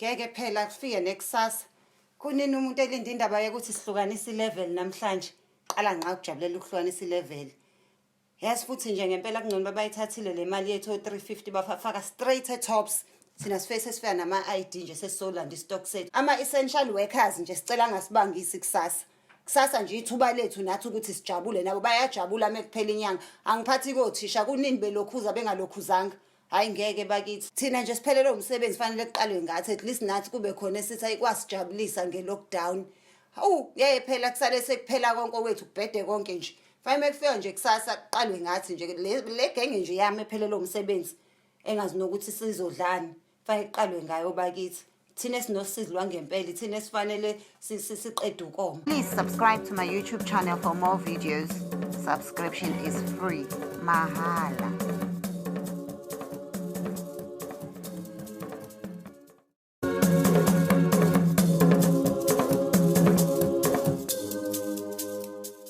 Ngeke phela kufike nekusasa. Kunini umuntu elinde indaba yokuthi sihlukanise i-level namhlanje. Qala ngqa ukujabulela ukuhlukanisa i-level. Yes, futhi nje ngempela kungcono babayithathile le mali yethu o-350, bafaka straight e-Tops. Thina sifike sesifika nama-ID nje, sesisolanda i-stock sethu. Ama-essential workers nje sicela angasibangisi kusasa. Kusasa nje ithuba lethu nathi ukuthi sijabule, nabo bayajabula uma kuphela inyanga. Angiphathi kothisha, kunini belokhuza bengalokhuzanga. Hhayi ngeke bakithi, thina nje siphelelwe umsebenzi, fanele kuqalwe ngathi, at least nathi kube khona esithi ayikwasijabulisa nge-lockdown. Hawu, ngeke phela kusale sekuphela konke okwethu, kubhede konke nje. Fanele uma kufika nje kusasa kuqalwe ngathi nje, le genge nje yami ephelelwe umsebenzi, engazi nokuthi sizodlani, fanele kuqalwe ngayo bakithi. Thina esinosizi lwangempela, thina esifanele siqede ukoma. Please subscribe to my YouTube channel for more videos. Subscription is free. Mahala.